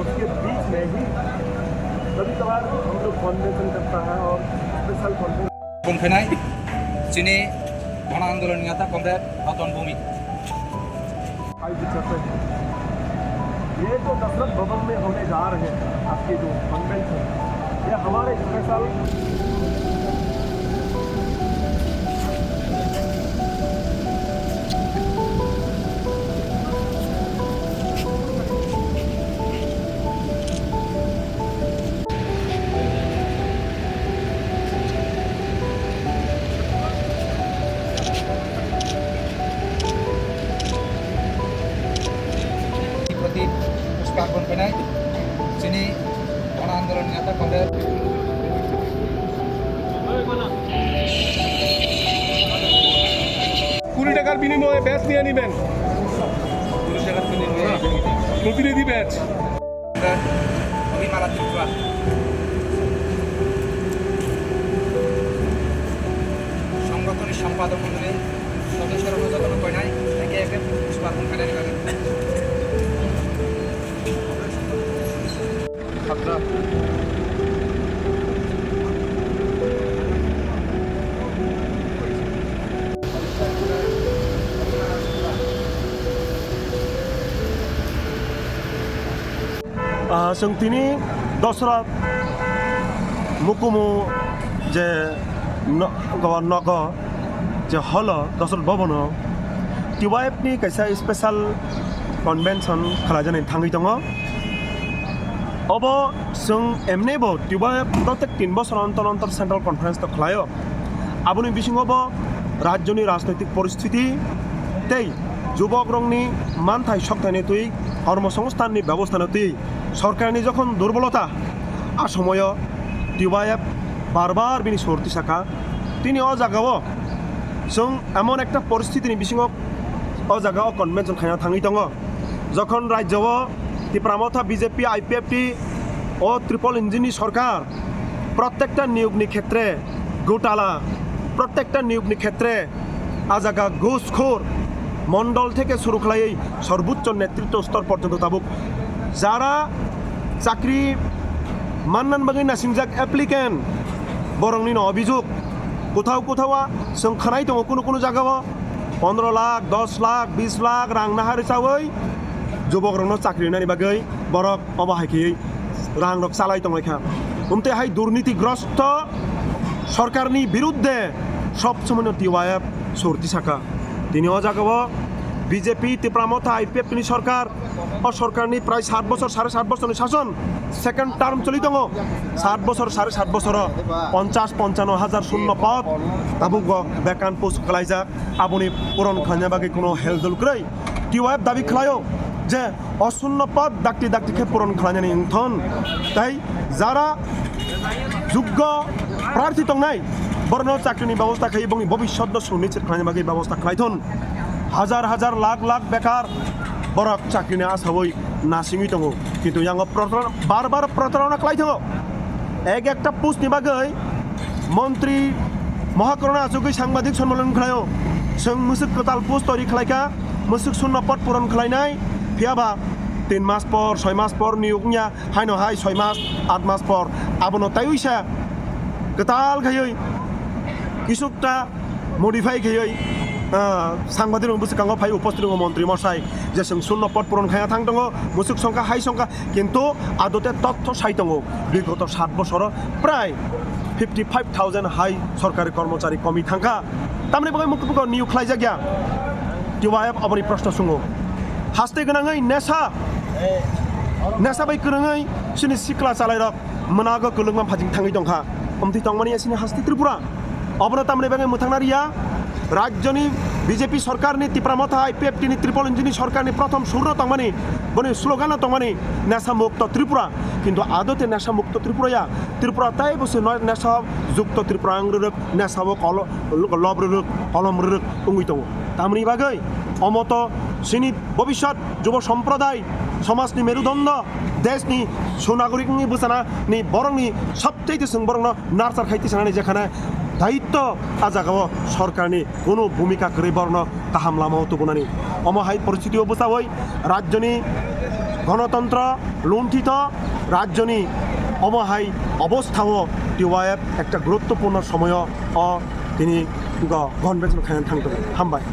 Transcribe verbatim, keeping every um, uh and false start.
उसके बीच में ही कभी कभार हम लोग कॉन्वेंशन करता है और special convention. Bung phainai chini gana andolon ni neta Comrade Ratan Bhumik. ये जो दशरथ भवन में होने जा रहे हैं आपके जो कॉन्वेंशन, ये हमारे स्पेशल প্রতি পুষ্পার্পণ জানাই। যিনি গণ আন্দোলন নেতা কংগ্রেস। কুড়ি টাকার বিনিময়ে ব্যাচ নিয়ে নিবেন। কুড়ি টাকার বিনিময়ে প্রতিনিধি ব্যাচ। আমি মালা ত্রিপুরা সংগঠনের সম্পাদক মণ্ডলী সদস্যরা অনুমোদন কইনাই একে একে পুষ্পার্পণ করে নেবেন। Ah, chwng tini Dosrat Mukumu je no-, go-, nogo je holo Dosrat Bhabono T Y F ni kaisa special convention khlaijaknai thangwi tongo. Obo chwng emnebo T Y F protek tin bosor ontor ontor central conference to khlaio. Aboni bisingo bo rajyoni rajnoitik poristhiti tei jubokrokni manthai sokthani twi kormosongsthanni bebostha no twi sorkarni jokhon durbolota, a somoyo T Y F bar bar bini sorti saka. Tini o jagao chwng emon ekta poristhitini bisingo o jagao convention khaina thangwi tongo. Jokhon rajyao Tipra Motha B J P I P F T o triple engine ni sorkar, prottekta niyogni khetre gotala, prottekta niyogni khetre a jaga ঘুষখোর, মণ্ডল থেকে শুরু খালাই সর্বোচ্চ নেতৃত্ব স্তর পর্যন্ত tabuk jara chakri mannan bagwi nasingjak applicant, borokni no obijog kothao kothao a chwng khanai tongo, kuno kuno jagao pondro lakh, dos lakh, bis lakh rang nahar chawi jubokrokno chakri rinani bagwi borok obo hai khe rangrok chalai tonglaikha. Umtwi hai durnitigrosto sorkarni birudde sob somoino T Y F sorti saka. Tini o jagao B J P Tipra Motha I P F ni sorkar, o sorkarni prai sat bosor, sare sat bosorni sason, second term choli tongo. Sat bosor, sare sat bosoro ponchas ponchano hajar shunno pod tabuk bo vacant post khlaijak. Aboni puron khlaina bagwi kuno heldol kwrwi. T Y F dabi khlaio je o shunno pod dakti dakti khe puron khlainani wngthon. Tei jara juggo prarthi tongnai, borokno chakrini bebosta khai bongni bobishyotno sunichit khlaina bagwi bebosta khlaithon. Hajar hajar lakh lakh bekar borok chakrini asawi nasingwi tongo, kintu yango protaron-, bar bar protarona khlai thango. Ek ekta post ni bagwi montri Mohakarana achugwi sangbadik sonmolon khlaio. Chwng mwswk kwtal post tori khlaikha, mwswk shunno pod puron khlainai, phiyaba tin mas por, soi mas por niyok wngya, haino hai soi mas, at mas por, abono taiwisa kwtal khaiwi kisukta modify khaiwi, ah, sangbadik rok bwskango phai upasthit tongo montri mosai, je chwng shunno pod puron khaina thang tongo, mwswk songkha, hai songkha, kintu adote totho sai tongo, bigoto sat bosoro prai fifty five thousand hai sorkari kormochari komi thangkha. Tamni bagwi mukhugo niyok khlaijak ya T Y F, aboni proshno sungo. Haste gwnangwi nesa, nesa bai kwrwngwi chini sikla chalairok mwnago kwlwngma phajing thangwi tongkha. Omtwi tongmani ya chini haste Tripura. Obono tamni bagwi mwthangna riya, rajyoni B J P sorkarni, Tipra Motha I P F T ni triple engine ni sorkarni prothom surno tongmani, boni slogan no tongmani Nesa Mukto Tripura. Kintu adote Nesa Mukto Tripura ya, Tripura taibo se no-, nesa jukto Tripura wng rwrwk, nesao kolo-, lob rwrwk, kolom rwrwk wngwi tongo. Tamni bagwi omo to chini bobishyot jubo somproday, somajni merudondo, deshni sunagorik wngwi bwchanani borokni sobchaite chwng borokno nurture khai tisanani jekhane daitto a jagao sorkarni kunu bhumika kwrwi borokno kaham lamao tubunani. Omo hai poristitio bwchawi rajyoni গণতন্ত্র লুণ্ঠিত রাজ্যনি অবহাই অবস্থাও টিওয়াইএফ একটা গুরুত্বপূর্ণ সময় ও তিনি গণবেচন খাইন থাকতো। হামবাই।